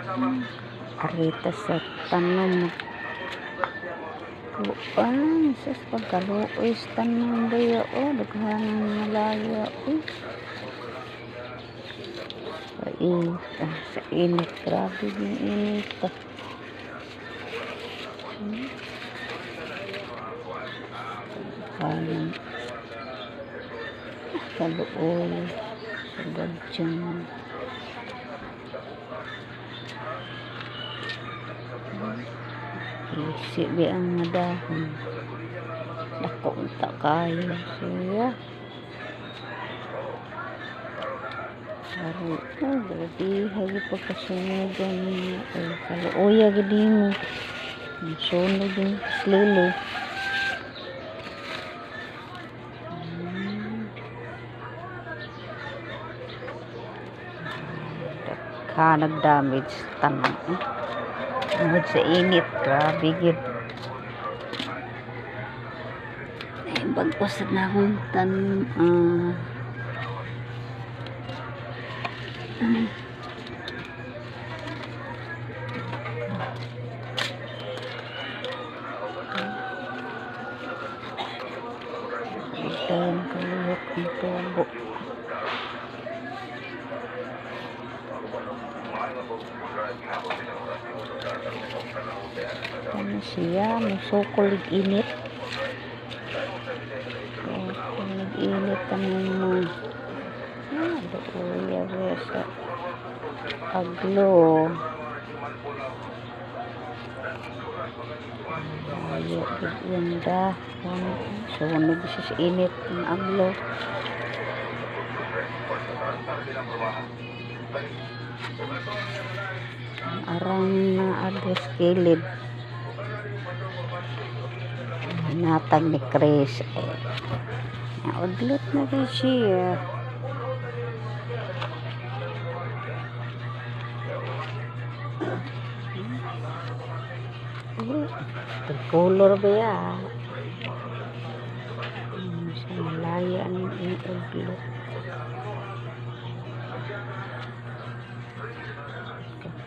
Arita sa tanom. Kuan sa pagkaluoy sa tanom baya oh, daghan ng malaya oh. Sa init, sa init, grabe yung init. Ah. Daghan kaluoy sa gadyan. Isi ba ang mga dahon. Dako unta kayo siya. Ari, oh, grabe, hay pagkasunogan. Ay, kaluoya gid mo. Sunog yung slilo. Daghan nag-damage tanan. Eh. Tungod sa init, grabe gid. Ay, bagos na akong tan Dayon kalihok ang tubo. Ano siya? Musukol ig init. Sukol ig init ang mga luoya ba sa aglo. Layo gid yung dahon. Sunog siya sa init ng aglo. Ang arang na address kilid. Natag ni Chris. Eh, naudlot na rin siya. Color ba ya? Sa malaya ang iudlot.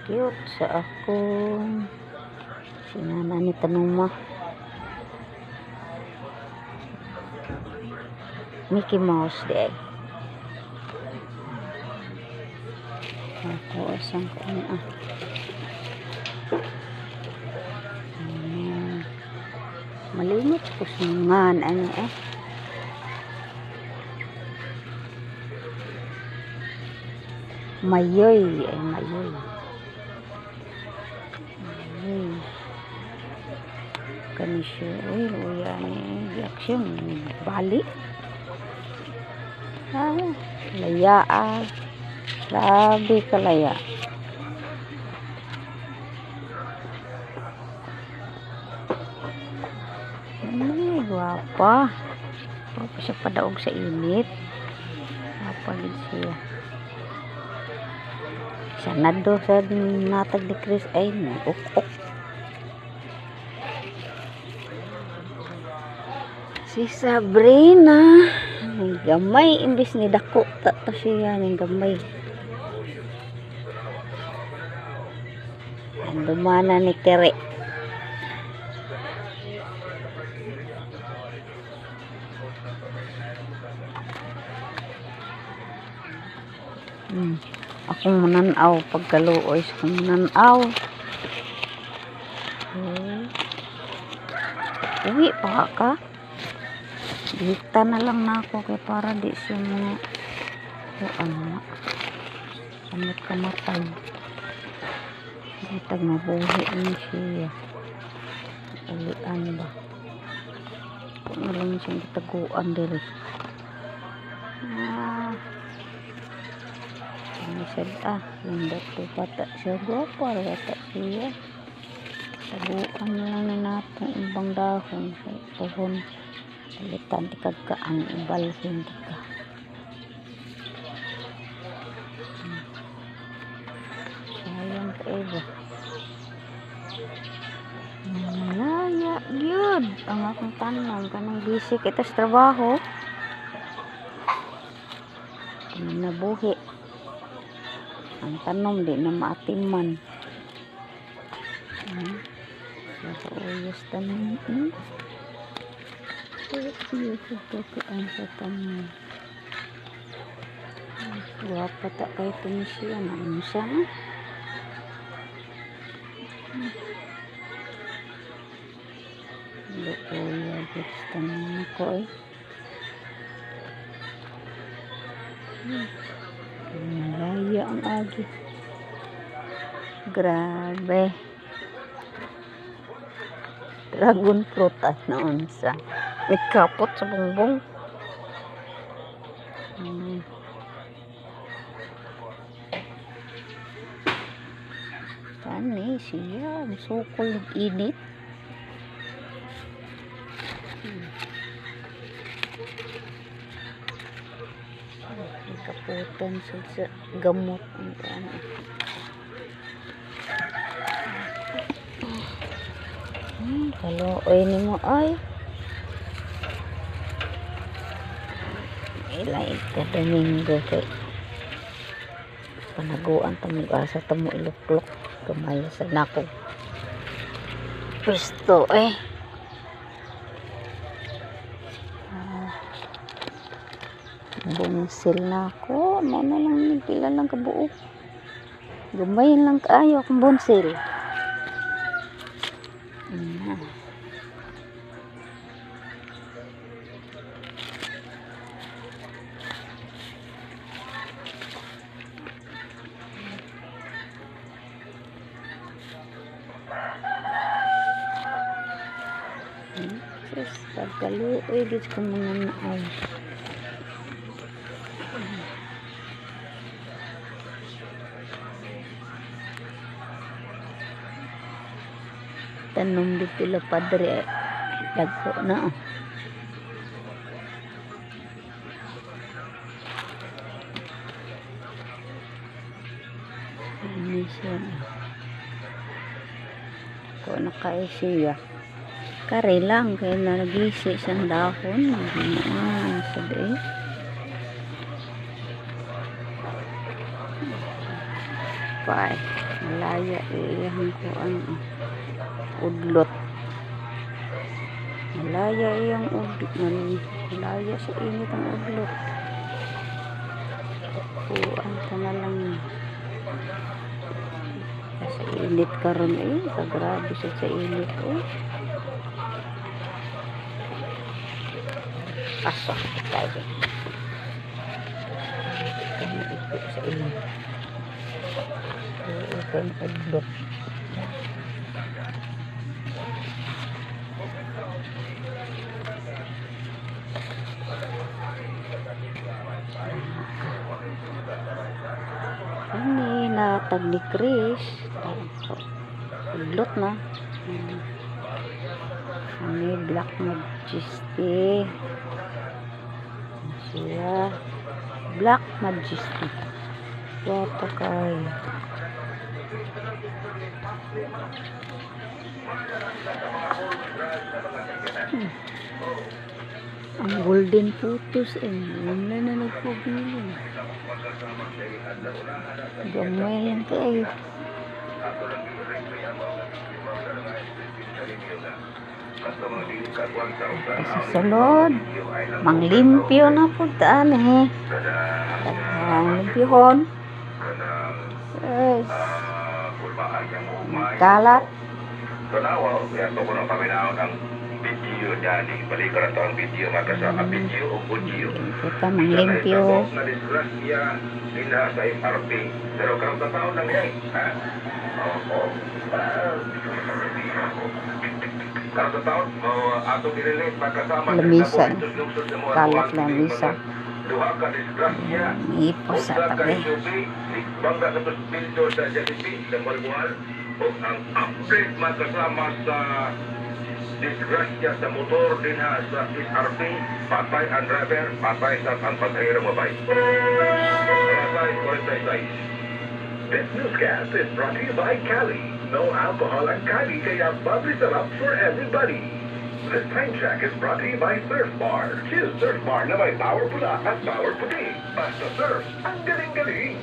Cute sa akong sinana ni Tanuma. Mickey Mouse day. Ako asang kuan ah. Malimot ko sungan ano eh. Mayoy ay mayoy. Mayoy. Kani siya uy uya ni action bali. Ah, laya ah. Grabe kalaya. Ay, guwapa. Guwapa siya padaog sa init. Guwapa gid siya. Sanado sa natag ni Chris ay uk-uk. Si Sabrina gamay imbis ni dako ta to siya ning gamay. Ang dumana ni Tere. Akong mananaw pagkaluoy sa akong mananaw. Uwi pa ka. Dita na lang na ako kay para di siya mga kuan na. Samot kamatay. Ditag mabuhi ni siya. Ulian ba? Kung na lang siyang gitaguan diri. Ah. Ano siya ah, yung dato bata siya gwapa bata siya. Taguan na lang na natin ibang dahon kay tuhon. Palitan ti kagkaang ibalhin ti ka. Sayang ka iba. Malaya gyud ang akong tanom kanang busy kita sa trabaho. Kanang nabuhi. Ang tanom di na maatiman. Uyas tanan eh. Uyas kakaan sa tanan. Gwapa ta kay Tunisia na unsa na. Luoya gud tanan ko eh. Malaya ang agi. Grabe. Dragon fruit at naunsa. Nagkapot sa bungbong. Kani siya, sukol ug init. Kaputan sa gamot ang ano. Kaluoy nimo ay. Ilay ka Domingo kay panaguan ta mo asa ta mo iluklok gamay sa nako pwesto eh. Bungsil na ako. Mo na lang pila lang kabuok. Gamay lang kaayo akong bunsil. Na. Sus, pagkaluoy gid ko mga naay. Tanom dito la padre, dagko na. Ini siya. Ko na kay siya. Kare lang kay nagisi sa dahon. Ah, sabi. Pai, malaya iyang kuan. Udlot. Malaya iyang udlot. Malaya sa init ang udlot. Kuan ta na lang. Sa init karon eh, kagrabe sa init eh. Pasok tayo. Kaya ito sa init. Ito ang udlot. Ini natag ni Chris. Udlot na. Ini Black Majesty. Siya. Black Majesty. Wapa kay. Ang golden putos eh. Wala na nagpabilin. Gamay lang kayo. Sa sulod, manglimpyo na po taan eh. Ang limpyohon. Yes. Kalat. Tanawa, kaya ito ko ng paminaon ang video niya ni balikan na to ang video makasama video o audio. Kita manglimpyo. Na disgrasya nila sa MRT. Pero karong tataon lang yan. Ha? Oo. Karong tataon, atong i-relate makasama. Lamisa. Kalat lamisa. Duha ka disgrasya. Ipos sa tabi. Bangga sa bildo sa Jollibee sa Malbual. O ang update makasama sa disgrasya sa motor din ha sa SRP, patay ang driver, patay sa ang pasahero mabay. 46. This newscast is brought to you by Cali. No alcohol ang Cali, kaya bubbly sarap for everybody. This time check is brought to you by Surf Bar. Choose Surf Bar na may power pula at power puti. Basta surf, ang galing-galing.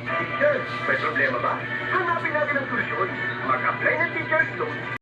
Teacher, may problema ba? Hanapin